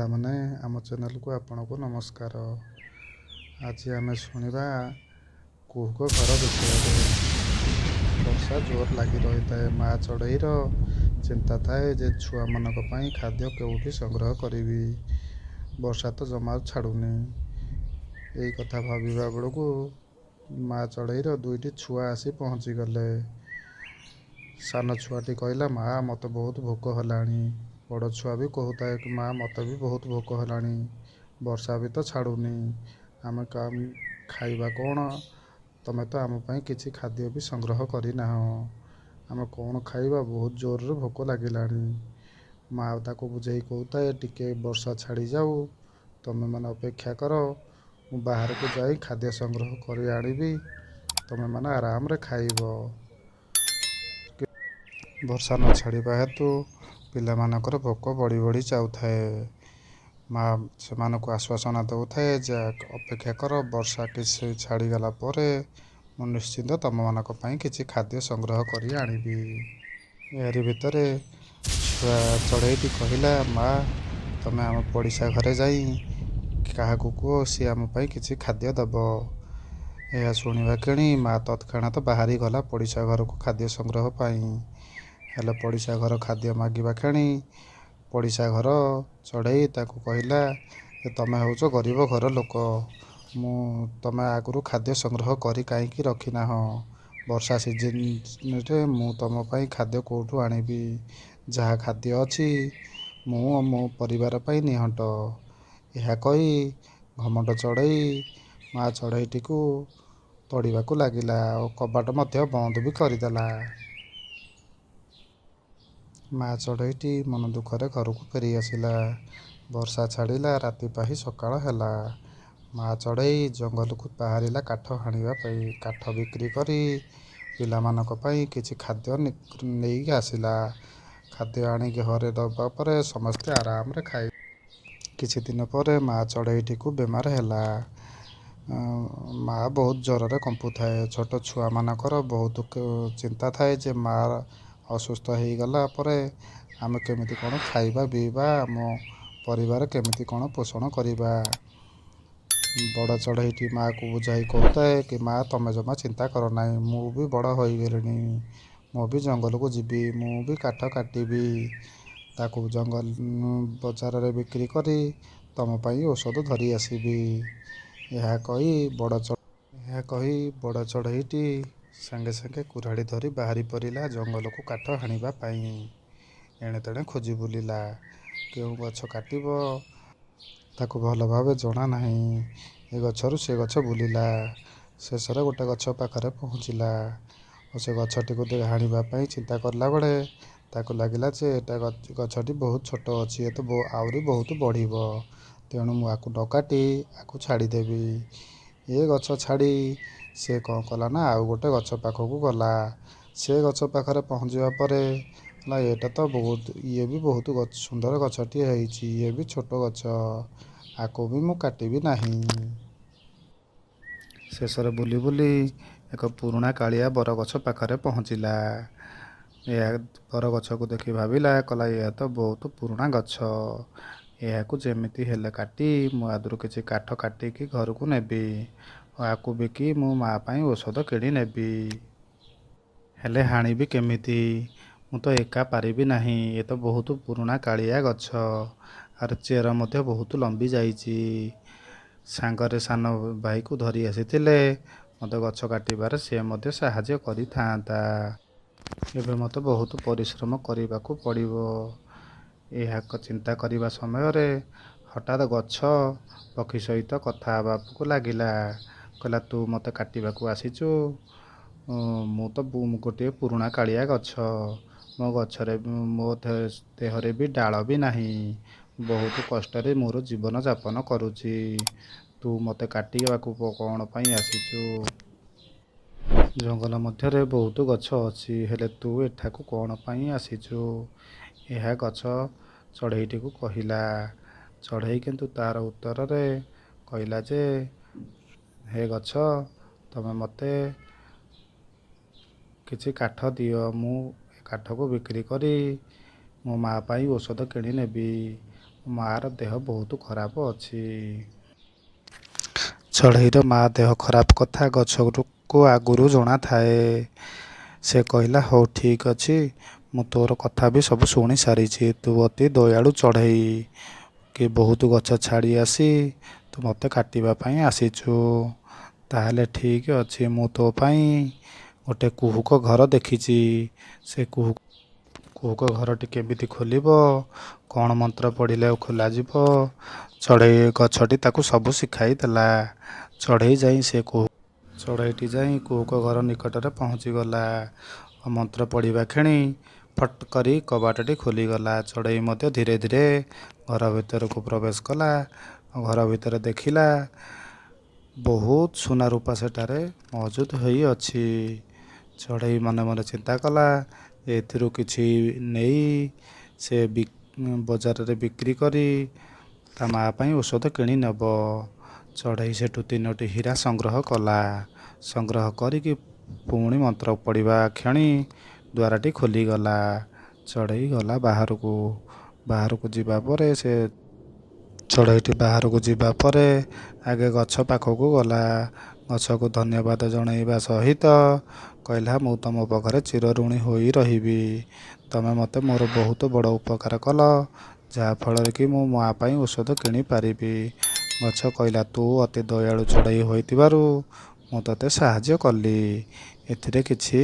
ପିଲାମାନେ, ଆମ ଚ୍ୟାନେଲକୁ ଆପଣଙ୍କୁ ନମସ୍କାର। ଆଜି ଆମେ ଶୁଣିବା କୁହୁକ ଘର ବିଷୟରେ। ବର୍ଷା ଜୋର ଲାଗି ରହିଥାଏ। ମା ଚଢ଼େଇର ଚିନ୍ତା ଥାଏ ଯେ ଛୁଆମାନଙ୍କ ପାଇଁ ଖାଦ୍ୟ କେଉଁଠି ସଂଗ୍ରହ କରିବି, ବର୍ଷା ତ ଜମା ଛାଡ଼ୁନି। ଏଇ କଥା ଭାବିବା ବେଳକୁ ମା ଚଢ଼େଇର ଦୁଇଟି ଛୁଆ ଆସି ପହଞ୍ଚିଗଲେ। ସାନ ଛୁଆଟି କହିଲା, "ମା, ମୋତେ ବହୁତ ଭୋକ ହେଲାଣି।" ବଡ଼ ଛୁଆ ବି କହୁଥାଏ କି, "ମା, ମୋତେ ବି ବହୁତ ଭୋକ ହେଲାଣି। ବର୍ଷା ବି ତ ଛାଡ଼ୁନି। ଆମେ ଖାଇବା କ'ଣ? ତମେ ତ ଆମ ପାଇଁ କିଛି ଖାଦ୍ୟ ବି ସଂଗ୍ରହ କରିନାହଁ। ଆମେ କ'ଣ ଖାଇବା? ବହୁତ ଜୋରରେ ଭୋକ ଲାଗିଲାଣି।" ମା ତାକୁ ବୁଝେଇ କହୁଥାଏ, "ଟିକେ ବର୍ଷା ଛାଡ଼ିଯାଉ, ତମେମାନେ ଅପେକ୍ଷା କର। ମୁଁ ବାହାରକୁ ଯାଇ ଖାଦ୍ୟ ସଂଗ୍ରହ କରି ଆଣିବି। ତମେମାନେ ଆରାମରେ ଖାଇବ।" ବର୍ଷା ନ ଛାଡ଼ିବା ହେତୁ ପିଲାମାନଙ୍କର ଭୋକ ବଢ଼ି ବଢ଼ି ଯାଉଥାଏ। ମା ସେମାନଙ୍କୁ ଆଶ୍ୱାସନା ଦେଉଥାଏ ଯେ ଅପେକ୍ଷା କର, ବର୍ଷା କିଛି ଛାଡ଼ିଗଲା ପରେ ମୁଁ ନିଶ୍ଚିନ୍ତ ତମମାନଙ୍କ ପାଇଁ କିଛି ଖାଦ୍ୟ ସଂଗ୍ରହ କରି ଆଣିବି। ଏହାରି ଭିତରେ ଛୁଆ ଚଢ଼େଇଟି କହିଲା, "ମା, ତମେ ଆମ ପଡ଼ିଶା ଘରେ ଯାଇ କାହାକୁ କୁହ, ସିଏ ଆମ ପାଇଁ କିଛି ଖାଦ୍ୟ ଦେବ।" ଏହା ଶୁଣିବା କ୍ଷଣି ମା ତତ୍କ୍ଷଣାତ ବାହାରି ଗଲା ପଡ଼ିଶା ଘରକୁ ଖାଦ୍ୟ ସଂଗ୍ରହ ପାଇଁ। ହେଲେ ପଡ଼ିଶା ଘର ଖାଦ୍ୟ ମାଗିବା କ୍ଷଣି ପଡ଼ିଶା ଘର ଚଢ଼େଇ ତାକୁ କହିଲା ଯେ ତମେ ହେଉଛ ଗରିବ ଘର ଲୋକ, ମୁଁ ତମେ ଆଗରୁ ଖାଦ୍ୟ ସଂଗ୍ରହ କରି କାହିଁକି ରଖିନାହଁ? ବର୍ଷା ସିଜିନରେ ମୁଁ ତମ ପାଇଁ ଖାଦ୍ୟ କେଉଁଠୁ ଆଣିବି? ଯାହା ଖାଦ୍ୟ ଅଛି, ମୁଁ ଓ ମୋ ପରିବାର ପାଇଁ ନିଅଣ୍ଟ। ଏହା କହି ଘମଣ୍ଡ ଚଢ଼େଇ ମା ଚଢ଼େଇଟିକୁ ତଡ଼ିବାକୁ ଲାଗିଲା ଓ କବାଟ ମଧ୍ୟ ବନ୍ଦ ବି କରିଦେଲା। ମା ଚଢ଼େଇଟି ମନ ଦୁଃଖରେ ଘରକୁ ଫେରିଆସିଲା। ବର୍ଷା ଛାଡ଼ିଲା। ରାତି ପାହି ସକାଳ ହେଲା। ମା ଚଢ଼େଇ ଜଙ୍ଗଲକୁ ବାହାରିଲା କାଠ ହାଣିବା ପାଇଁ। କାଠ ବିକ୍ରି କରି ପିଲାମାନଙ୍କ ପାଇଁ କିଛି ଖାଦ୍ୟ ନେଇକି ଆସିଲା। ଖାଦ୍ୟ ଆଣିକି ଘରେ ଦେବା ପରେ ସମସ୍ତେ ଆରାମରେ ଖାଇ। କିଛି ଦିନ ପରେ ମା ଚଢ଼େଇଟିକୁ ବେମାର ହେଲା। ମା ବହୁତ ଜ୍ୱରରେ କମ୍ପୁଥାଏ। ଛୋଟ ଛୁଆମାନଙ୍କର ବହୁତ ଚିନ୍ତା ଥାଏ ଯେ ମା ଅସୁସ୍ଥ ହେଇଗଲା ପରେ ଆମେ କେମିତି କ'ଣ ଖାଇବା ପିଇବା, ଆମ ପରିବାର କେମିତି କ'ଣ ପୋଷଣ କରିବା। ବଡ଼ ଚଢ଼େଇଟି ମାଆକୁ ବୁଝାଇ କହୁଥାଏ କି, "ମା, ତମେ ଜମା ଚିନ୍ତା କର ନାହିଁ। ମୁଁ ବି ବଡ଼ ହୋଇଗଲିଣି। ମୁଁ ବି ଜଙ୍ଗଲକୁ ଯିବି। ମୁଁ ବି କାଠ କାଟିବି। ତାକୁ ଜଙ୍ଗଲ ବଜାରରେ ବିକ୍ରି କରି ତମ ପାଇଁ ଔଷଧ ଧରି ଆସିବି।" ଏହା କହି ବଡ଼ ଚଢ଼େଇଟି ସାଙ୍ଗେ ସାଙ୍ଗେ କୁରାଢ଼ି ଧରି ବାହାରି ପଡ଼ିଲା ଜଙ୍ଗଲକୁ କାଠ ହାଣିବା ପାଇଁ। ଏଣେ ତେଣେ ଖୋଜି ବୁଲିଲା। କେଉଁ ଗଛ କାଟିବ, ତାକୁ ଭଲ ଭାବେ ଜଣା ନାହିଁ। ଏ ଗଛରୁ ସେ ଗଛ ବୁଲିଲା। ଶେଷରେ ଗୋଟେ ଗଛ ପାଖରେ ପହଞ୍ଚିଲା ଓ ସେ ଗଛଟିକୁ ହାଣିବା ପାଇଁ ଚିନ୍ତା କଲା ବେଳେ ତାକୁ ଲାଗିଲା ଯେ ଏଟା ଗଛଟି ବହୁତ ଛୋଟ ଅଛି, ଏ ତ ଆହୁରି ବହୁତ ବଢ଼ିବ। ତେଣୁ ମୁଁ ଆକୁ ନ କାଟି ଆକୁ ଛାଡ଼ିଦେବି। ଏ ଗଛ ଛାଡ଼ି ସେ କ'ଣ କଲା ନା ଆଉ ଗୋଟେ ଗଛ ପାଖକୁ ଗଲା। ସେ ଗଛ ପାଖରେ ପହଞ୍ଚିବା ପରେ କହିଲା, ଏଇଟା ତ ବହୁତ, ଇଏ ବି ବହୁତ ସୁନ୍ଦର ଗଛଟିଏ ହେଇଛି। ଇଏ ବି ଛୋଟ ଗଛ, ଆକୁ ବି ମୁଁ କାଟିବି ନାହିଁ। ଶେଷରେ ବୁଲି ବୁଲି ଏକ ପୁରୁଣା କାଳିଆ ବରଗଛ ପାଖରେ ପହଞ୍ଚିଲା। ଏହା ବରଗଛକୁ ଦେଖି ଭାବିଲା, କହିଲା, ଏହା ତ ବହୁତ ପୁରୁଣା ଗଛ। ଏହାକୁ ଯେମିତି ହେଲେ କାଟି ମୁଁ ଆଦରୁ କିଛି କାଠ କାଟିକି ଘରକୁ ନେବି ଓ ଆକୁ ବିକି ମୁଁ ମା ପାଇଁ ଔଷଧ କିଣି ନେବି। ହେଲେ ହାଣିବି କେମିତି? ମୁଁ ତ ଏକା ପାରିବି ନାହିଁ। ଏ ତ ବହୁତ ପୁରୁଣା କାଳିଆ ଗଛ। ଆର ଚେର ମଧ୍ୟ ବହୁତ ଲମ୍ବି ଯାଇଛି। ସାଙ୍ଗରେ ସାନ ଭାଇକୁ ଧରି ଆସିଥିଲେ ମୋତେ ଗଛ କାଟିବାରେ ସେ ମଧ୍ୟ ସାହାଯ୍ୟ କରିଥାନ୍ତା। ଏବେ ମୋତେ ବହୁତ ପରିଶ୍ରମ କରିବାକୁ ପଡ଼ିବ। ଏହା ଚିନ୍ତା କରିବା ସମୟରେ ହଠାତ୍ ଗଛ ପକ୍ଷୀ ସହିତ କଥା ହେବାକୁ ଲାଗିଲା। କହିଲା, ତୁ ମୋତେ କାଟିବାକୁ ଆସିଛୁ। ମୁଁ ତ ଗୋଟିଏ ପୁରୁଣା କାଳିଆ ଗଛ। ମୋ ଗଛରେ ମୋ ଦେହରେ ବି ଡାଳ ବି ନାହିଁ। ବହୁତ କଷ୍ଟରେ ମୋର ଜୀବନ ଯାପନ କରୁଛି। ତୁ ମୋତେ କାଟିବାକୁ କ'ଣ ପାଇଁ ଆସିଛୁ? ଜଙ୍ଗଲ ମଧ୍ୟରେ ବହୁତ ଗଛ ଅଛି, ହେଲେ ତୁ ଏଠାକୁ କ'ଣ ପାଇଁ ଆସିଛୁ? ଏହା ଗଛ ଚଢ଼େଇଟିକୁ କହିଲା। ଚଢ଼େଇ କିନ୍ତୁ ତାର ଉତ୍ତରରେ କହିଲା ଯେ ହେ ଗଛ, ତମେ ମୋତେ କିଛି କାଠ ଦିଅ। ମୁଁ ଏ କାଠକୁ ବିକ୍ରି କରି ମୋ ମା ପାଇଁ ଔଷଧ କିଣି ନେବି। ମାଆର ଦେହ ବହୁତ ଖରାପ ଅଛି। ଚଢ଼େଇର ମା' ଦେହ ଖରାପ କଥା ଗଛକୁ ଆଗରୁ ଜଣାଥାଏ। ସେ କହିଲା, ହଉ ଠିକ୍ ଅଛି, ମୁଁ ତୋର କଥା ବି ସବୁ ଶୁଣି ସାରିଛି। ତୁ ଅତି ଦୟାଳୁ ଚଢ଼େଇ କି ବହୁତ ଗଛ ଛାଡ଼ି ଆସି ତୁ ମୋତେ କାଟିବା ପାଇଁ ଆସିଛୁ। ତାହେଲେ ଠିକ୍ ଅଛି, ମୁଁ ତୋ ପାଇଁ ଗୋଟେ କୁହୁକ ଘର ଦେଖିଛି। ସେ କୁହୁକ ଘରଟି କେମିତି ଖୋଲିବ, କ'ଣ ମନ୍ତ୍ର ପଢ଼ିଲେ ଖୋଲାଯିବ, ଚଢ଼େଇ ଗଛଟି ତାକୁ ସବୁ ଶିଖାଇ ଦେଲା। ଚଢ଼େଇ ଯାଇ ସେ ଚଢ଼େଇଟି ଯାଇ କୁହୁକ ଘର ନିକଟରେ ପହଞ୍ଚିଗଲା। ମନ୍ତ୍ର ପଢ଼ିବା କ୍ଷଣି ଫଟ୍ କରି କବାଟଟି ଖୋଲିଗଲା। ଚଢ଼େଇ ମଧ୍ୟ ଧୀରେ ଧୀରେ ଘର ଭିତରକୁ ପ୍ରବେଶ କଲା। ଘର ଭିତରେ ଦେଖିଲା, ବହୁତ ସୁନା ରୂପା ସେଠାରେ ମହଜୁଦ ହୋଇଅଛି। ଚଢ଼େଇ ମନେ ମନେ ଚିନ୍ତା କଲା, ଏଥିରୁ କିଛି ନେଇ ସେ ବଜାରରେ ବିକ୍ରି କରି ତା ମା' ପାଇଁ ଔଷଧ କିଣି ନେବ। ଚଢ଼େଇ ସେଠୁ ତିନୋଟି ହୀରା ସଂଗ୍ରହ କଲା। ସଂଗ୍ରହ କରିକି ପୁଣି ମନ୍ତ୍ର ପଢ଼ିବା କ୍ଷଣି ଦ୍ୱାରଟି ଖୋଲିଗଲା। ଚଢ଼େଇ ଗଲା ବାହାରକୁ। ବାହାରକୁ ଯିବା ପରେ ସେ ଚଢ଼େଇଟି ବାହାରକୁ ଯିବା ପରେ ଆଗେ ଗଛ ପାଖକୁ ଗଲା। ଗଛକୁ ଧନ୍ୟବାଦ ଜଣାଇବା ସହିତ କହିଲା, ମୁଁ ତୁମ ପାଖରେ ଚିରଋଣୀ ହୋଇ ରହିବି। ତୁମେ ମୋତେ ମୋର ବହୁତ ବଡ଼ ଉପକାର କଲ, ଯାହାଫଳରେ କି ମୁଁ ମା' ପାଇଁ ଔଷଧ କିଣିପାରିବି। ଗଛ କହିଲା, ତୁ ଅତି ଦୟାଳୁ ଚଢ଼େଇ ହୋଇଥିବାରୁ ମୁଁ ତୋତେ ସାହାଯ୍ୟ କଲି। ଏଥିରେ କିଛି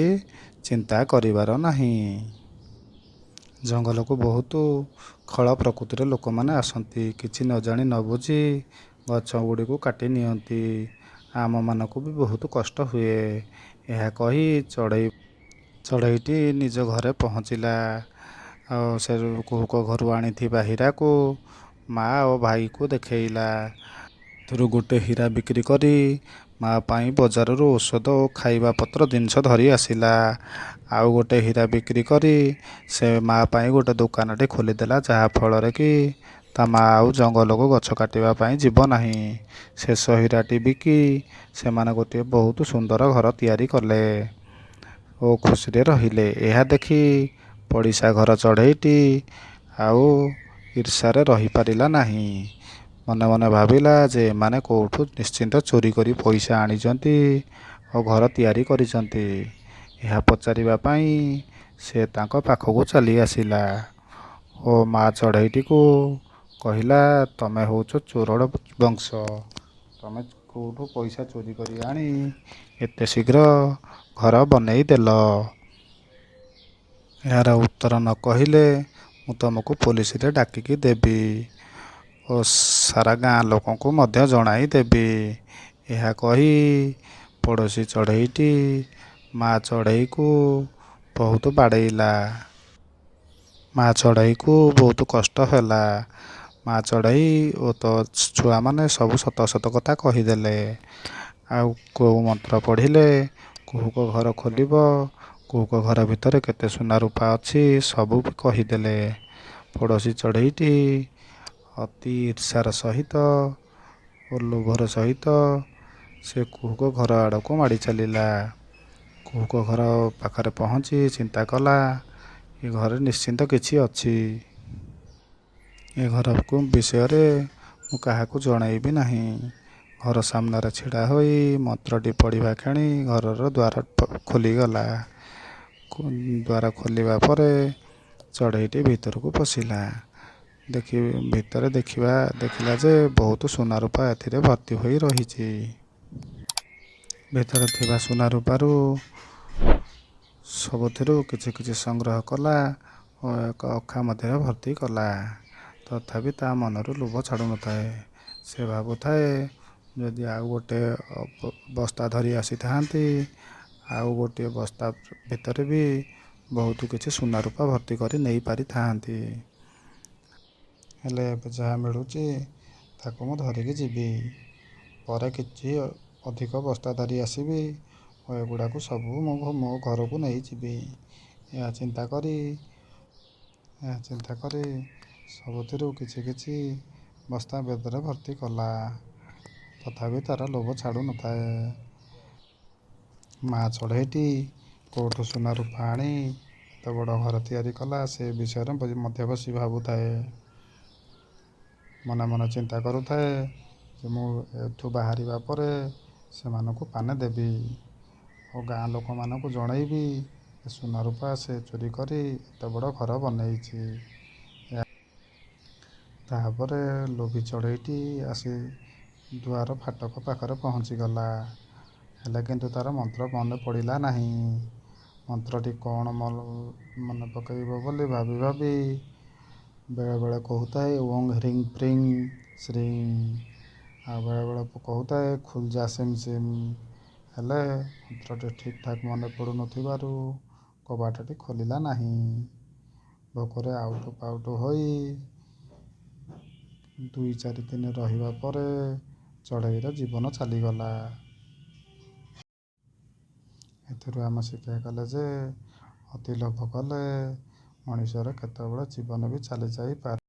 ଚିନ୍ତା କରିବାର ନାହିଁ। ଜଙ୍ଗଲକୁ ବହୁତ ଖଳ ପ୍ରକୃତିର ଲୋକମାନେ ଆସନ୍ତି। କିଛି ନ ଜାଣି ନ ବୁଝି ଗଛ ଗୁଡ଼ିକୁ କାଟି ନିଅନ୍ତି। ଆମମାନଙ୍କୁ ବି ବହୁତ କଷ୍ଟ ହୁଏ। ଏହା କହି ଚଢ଼େଇଟି ନିଜ ଘରେ ପହଞ୍ଚିଲା। ଆଉ ସେ କୁହୁକ ଘରୁ ଆଣିଥିବା ହୀରାକୁ ମା ଓ ଭାଇକୁ ଦେଖେଇଲା। ଏଥିରୁ ଗୋଟେ ହୀରା ବିକ୍ରି କରି ମା ପାଇଁ ବଜାରରୁ ଔଷଧ ଓ ଖାଇବା ପତ୍ର ଜିନିଷ ଧରି ଆସିଲା। ଆଉ ଗୋଟେ ହୀରା ବିକ୍ରି କରି ସେ ମା ପାଇଁ ଗୋଟେ ଦୋକାନଟେ ଖୋଲିଦେଲା, ଯାହାଫଳରେ କି ତା ମା ଆଉ ଜଙ୍ଗଲକୁ ଗଛ କାଟିବା ପାଇଁ ଯିବ ନାହିଁ। ଶେଷ ହୀରାଟି ବିକି ସେମାନେ ଗୋଟିଏ ବହୁତ ସୁନ୍ଦର ଘର ତିଆରି କଲେ ଓ ଖୁସିରେ ରହିଲେ। ଏହା ଦେଖି ପଡ଼ିଶା ଘର ଚଢ଼େଇଟି ଆଉ ଈର୍ଷାରେ ରହିପାରିଲା ନାହିଁ। ମନେ ମନେ ଭାବିଲା ଯେ ଏମାନେ କେଉଁଠୁ ନିଶ୍ଚିନ୍ତ ଚୋରି କରି ପଇସା ଆଣିଛନ୍ତି ଓ ଘର ତିଆରି କରିଛନ୍ତି। ଏହା ପଚାରିବା ପାଇଁ ସେ ତାଙ୍କ ପାଖକୁ ଚାଲି ଆସିଲା ଓ ମା ଚଢ଼େଇଟିକୁ କହିଲା, ତମେ ହେଉଛ ଚୋରଡ଼ ବଂଶ। ତମେ କେଉଁଠୁ ପଇସା ଚୋରି କରି ଆଣି ଏତେ ଶୀଘ୍ର ଘର ବନେଇ ଦେଲ? ଏହାର ଉତ୍ତର ନ କହିଲେ ମୁଁ ତୁମକୁ ପୋଲିସରେ ଡାକିକି ଦେବି ଓ ସାରା ଗାଁ ଲୋକଙ୍କୁ ମଧ୍ୟ ଜଣାଇ ଦେବି। ଏହା କହି ପଡ଼ୋଶୀ ଚଢ଼େଇଟି ମା ଚଢ଼େଇକୁ ବହୁତ ବାଡ଼େଇଲା। ମା ଚଢ଼େଇକୁ ବହୁତ କଷ୍ଟ ହେଲା। ମା ଚଢ଼େଇ ଓ ତା ଛୁଆମାନେ ସବୁ ସତ ସତ କଥା କହିଦେଲେ। ଆଉ କେଉଁ ମନ୍ତ୍ର ପଢ଼ିଲେ କୁହୁକ ଘର ଖୋଲିବ, କୁହୁକ ଘର ଭିତରେ କେତେ ସୁନା ରୂପା ଅଛି, ସବୁ ବି କହିଦେଲେ। ପଡ଼ୋଶୀ ଚଢ଼େଇଟି ଅତି ଈର୍ଷାର ସହିତ ଓ ଲୋଭର ସହିତ ସେ କୁହୁକ ଘର ଆଡ଼କୁ ମାଡ଼ି ଚାଲିଲା। କୁହୁକ ଘର ପାଖରେ ପହଞ୍ଚି ଚିନ୍ତା କଲା, ଏ ଘରେ ନିଶ୍ଚିନ୍ତ କିଛି ଅଛି। ଏ ଘରକୁ ବିଷୟରେ ମୁଁ କାହାକୁ ଜଣାଇବି ନାହିଁ। ଘର ସାମ୍ନାରେ ଛିଡ଼ା ହୋଇ ମନ୍ତ୍ରଟି ପଢ଼ିବା କ୍ଷଣି ଘରର ଦ୍ୱାର ଖୋଲିଗଲା। ଦ୍ୱାର ଖୋଲିବା ପରେ ଚଢ଼େଇଟି ଭିତରକୁ ପଶିଲା। ଦେଖି ଭିତରେ ଦେଖିଲା ଯେ ବହୁତ ସୁନା ରୂପା ଏଥିରେ ଭର୍ତ୍ତି ହୋଇ ରହିଛି। ଭିତରେ ଥିବା ସୁନା ରୂପାରୁ ସବୁଥିରୁ କିଛି କିଛି ସଂଗ୍ରହ କଲା ଓ ଏକ ଅଖା ମଧ୍ୟରେ ଭର୍ତ୍ତି କଲା। ତଥାପି ତା ମନରୁ ଲୋଭ ଛାଡ଼ୁନଥାଏ। ସେ ଭାବୁଥାଏ, ଯଦି ଆଉ ଗୋଟେ ବସ୍ତା ଧରି ଆସିଥାନ୍ତି, ଆଉ ଗୋଟିଏ ବସ୍ତା ଭିତରେ ବି ବହୁତ କିଛି ସୁନା ରୂପା ଭର୍ତ୍ତି କରି ନେଇପାରିଥାନ୍ତି। ହେଲେ ଏବେ ଯାହା ମିଳୁଛି ତାକୁ ମୁଁ ଧରିକି ଯିବି। ପରେ କିଛି ଅଧିକ ବସ୍ତା ଧରି ଆସିବି ଓ ଏଗୁଡ଼ାକୁ ସବୁ ମୁଁ ମୋ ଘରକୁ ନେଇଯିବି। ଏହା ଚିନ୍ତା କରି ସବୁଥିରୁ କିଛି କିଛି ବସ୍ତା ଭିତରେ ଭର୍ତ୍ତି କଲା। ତଥାପି ତାର ଲୋଭ ଛାଡ଼ୁନଥାଏ। ମା ଚଢ଼େଇଟି କେଉଁଠୁ ସୁନା ରୂପା ଆଣି ଏତେ ବଡ଼ ଘର ତିଆରି କଲା, ସେ ବିଷୟରେ ମଧ୍ୟ ବସି ଭାବୁଥାଏ। ମନେ ମନେ ଚିନ୍ତା କରୁଥାଏ ଯେ ମୁଁ ଏଠୁ ବାହାରିବା ପରେ ସେମାନଙ୍କୁ ପାନେ ଦେବି ଓ ଗାଁ ଲୋକମାନଙ୍କୁ ଜଣେଇବି, ଏ ସୁନା ରୂପା ସେ ଚୋରି କରି ଏତେ ବଡ଼ ଘର ବନେଇଛି। ତାପରେ ଲୋଭୀ ଚଢ଼େଇଟି ଆସି ଦୁଆର ଫାଟକ ପାଖରେ ପହଞ୍ଚିଗଲା। ହେଲେ କିନ୍ତୁ ତାର ମନ୍ତ୍ର ମନେ ପଡ଼ିଲା ନାହିଁ। ମନ୍ତ୍ରଟି କ'ଣ ମନେ ପକାଇବ ବୋଲି ଭାବି ଭାବି ବେଳେବେଳେ କହୁଥାଏ ଓଁ ହ୍ରିଂ ପ୍ରିଂ ଶ୍ରୀଂ, ଆଉ ବେଳେବେଳେ କହୁଥାଏ ଖୁଲଜା ସିମ୍ ସିମ୍। ହେଲେ ମନ୍ତ୍ରଟି ଠିକ୍ ଠାକ୍ ମନେ ପଡ଼ୁନଥିବାରୁ କବାଟଟି ଖୋଲିଲା ନାହିଁ। ଭୋକରେ ଆଉଟୁ ପାଉଟୁ ହୋଇ 2-4 ଦିନ ରହିବା ପରେ ଚଢ଼େଇର ଜୀବନ ଚାଲିଗଲା। ଏଥିରୁ ଆମେ ଶିକ୍ଷା କଲେ ଯେ ଅତି ଲୋଭ କଲେ ମଣିଷର କେତେବେଳେ ଜୀବନ ବି ଚାଲିଯାଇପାରେ।